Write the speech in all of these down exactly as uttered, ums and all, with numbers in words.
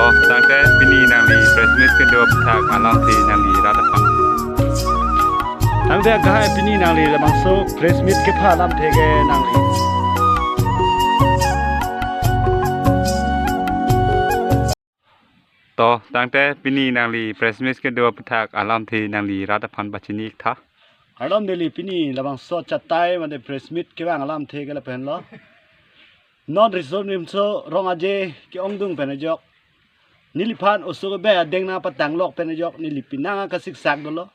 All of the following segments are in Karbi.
Tangte pini nangli press meet kedo aphuthak alamthe nangli rat aphan. Tangte kahai pini nangli labangso press meet kepha alamthe ke nangli. To, tangte pini nangli press meet kedo aphuthak alamthe nangli rat aphan pachini iktha. Arlom neli pini labangso achatai mate press meet kevang alamthe ke lapenlo. Non Riso Nimso Rong Aje ke-ongdung pen ajok, neliphan oso kebei adeng nangpatanglok pen ajok neli penang kasiksak dolo.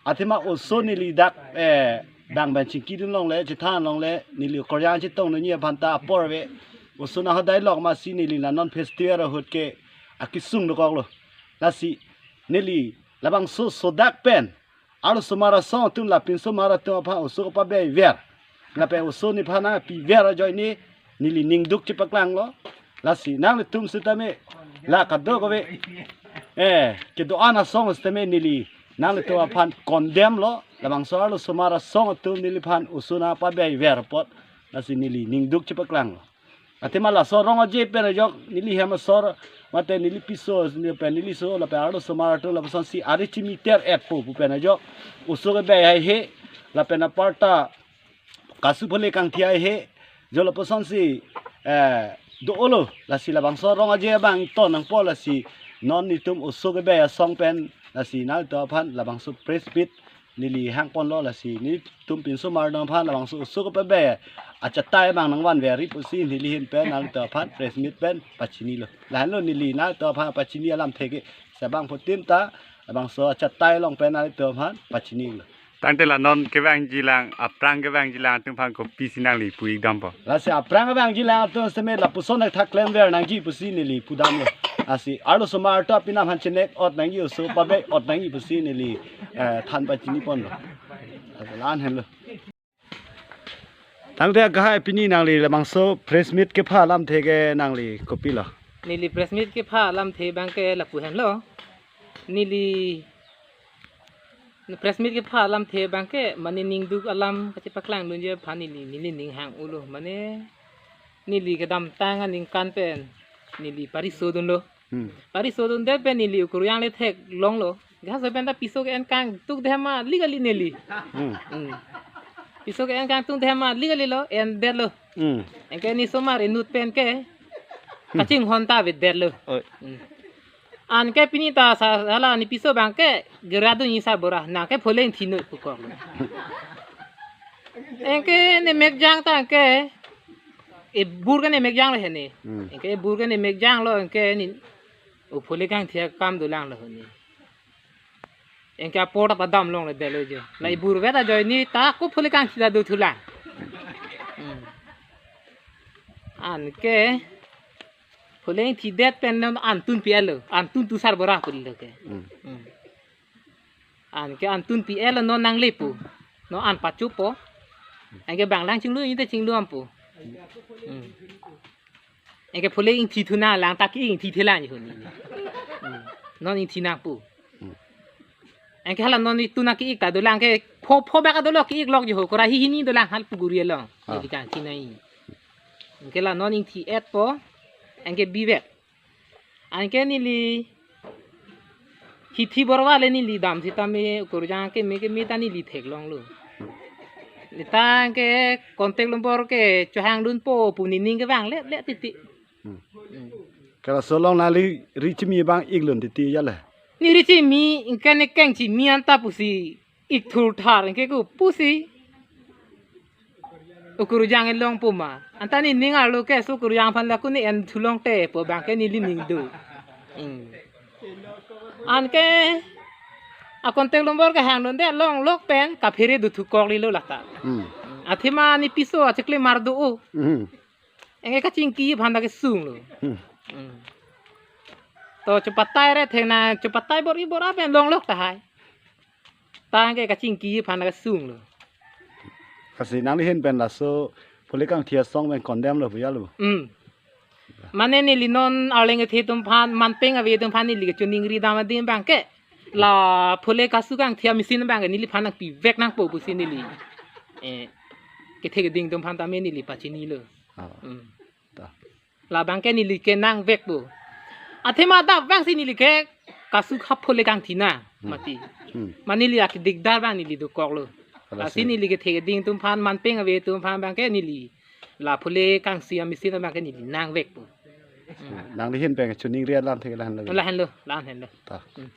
Athema oso neli dak, eh, bang bang chingkidun longle, chethan longle, neli okorjang chetong nunyi aphan ta apor ave. Oso nanghodailok masi neli la non festival ahut ke akesung dokoklo. Lasi neli labangso oso dak pen arlosomar asong atum la pinsomar atum aphan oso kapabei ver. Lapen oso nephan nangpiver ajoine neli ningduk chepaklanglo. Lasi nanglitum sitame la kadokave, eh, kedo-an asong sitame neli nanglitum aphan condemn lo. Labangso arlosomar asong atum neliphan oso nangpabei ver apot. Lasi neli ningduk chepaklanglo. Athema laso Rong Aje pen ajok neli hem asor mate neli piso, neli pen neli so lapen arlosomar atum lapusonsi ari chimiter etpo pu pen ajok oso kebei haihe lapen aparta kasu phule kangthi haihe jo lapusonsi, eh, do-olo. Lasi labangso Rong Aje abang ton nangpo, lasi non netum oso kebei asong pen lasi nangtum aphan labangso press meet neli hangponlo. Lasi netum pinsomar atum aphan labangso oso kepabei achatai abang nangvanveri pusi neli ahin pen nangtum aphan press meet pen pachinilo. Lahenlo neli nangtum aphan pachini alamthe ke. Sabang putin ta labangso achatai along pen nangtum aphan pachinilo. Tangte la non kevangjilang, aphrang kevangjilang atum aphan kopisi nangli pu-ik dampo? Lasi aphrang kevangjilang atum sitame lapuson thak klemver nangji pusi neli pudamlo. Lasi arlosomar atum apinam aphan chenek ot nangji, oso pabei ot nangji pusi neli, eh, than pachiniponlo. Lasi la-an henlo. Tangte kahai pini nangli labangso press meet kepha alamthe ke nangli kopilo? Neli press meet kepha alamthe abang ke lapu henlo. Neli press meet kepha alamthe abang ke mane ningduk alam kachepaklangdunji aphan neli, neli ning hang-ulo. Mane neli kedamtang aningkan pen neli parisodunlo. Hmm. Parisodundet pen neli okorjang le theklonglo. Gas pen ta piso ke-en kangtung dema lik kali neli. Hmm. Hmm. Piso ke-en kangtung dema lik kalilo, endetlo. Hmm. Anke nesomar inut pen ke kachinghon ta avedetlo. Oi. Hmm. Anke pini ta sa-, hala nepiso abang ke geradun isar bora, nangke phule ingthinoi pukoklo. Anke ne mekjang ta anke ebur ke ne mekjanglo hene. Hmm. Anke ebur ke ne mekjanglo anke ne o phule kangthi akam dolanglo hene. Anke apor ta padam longle detlo jo. La, hmm, ebur vet ajoine ta ko phule kangthi ta dothulang. Hmm. Anke phule ingthidet pen non antun pi-etlo. Antun tu sar bora pulilo ke. Hmm. Hmm. Anke antun pi-etlo non nanglepo. Non an pachupo. Anke bang lang chinglu inte chinglu ampo. Hmm. Anke phule ingthithu nanglang ta ke ingthithe lang jo hini. Hmm. Non ingthi nangpo. Hmm. Anke hala non itu nang ke-ik ta dolang ke pho pho bak dolo ke-ik lok jo ho kora hi hini dolang hal puguri along. Ah. Neli kangthinei. Anke la non ingthi-etpo. Anke bivet. Anke neli hithi borwa le neli dam sitame okorjang keme keme ta neli theklonglo. Neta anke contact number ke chohangdunpo pu nening kevang le le titi. Hmm. Hmm. Ke laso along nangli ri chimi abang iklun titi ya le? Ne ri chimi, anke ne keng chimi anta pusi ik thurthar anke ko pusi okorjang elong puma. Anta nening arlo ke so okorjang aphan la ko ne en thulong te pu abang ke neli ning do. Hmm. Anke a contact number kehangdunde longlok pen kaphere dothukoklilo lata. Hmm. Athema nepiso acheklemar do-o. Hmm. Anke kachingki aphan ta kesunglo. Hmm. Hmm. To chepatai re thengna chepatai bor-i bor-a pen longlok tahai. Ta anke kachingki aphan ta kesunglo. Lasi nangli ahin pen laso phule kangthi asong pen condemn lo pu ya lo. Hmm. Mane neli non arleng kethe atum aphan, manpeng ave atum aphan neli kachiningri dam adim abang ke. La phule kasu kangthi amachine abang ke neliphan nangpivek nangpo pusi neli. Eh, kethe keding atum aphan tame neli pachinilo. Ah. Hmm. Ta. Labang ke neli ke nangvekpo. Athema adap abang si neli ke kasu khap phule kangthi na, hmm, mati. Hmm. Mane neli ati dikdar abang neli dokoklo. Lasi, lasi neli kethek ding atum aphan, manpeng ave atum aphan abang ke neli la phule kangsi a-machine abang ke neli nangvekpo. Nangli ahin pen choningri alam thek lahenlo. Lahenlo, lahenlo. Ta. Hmm.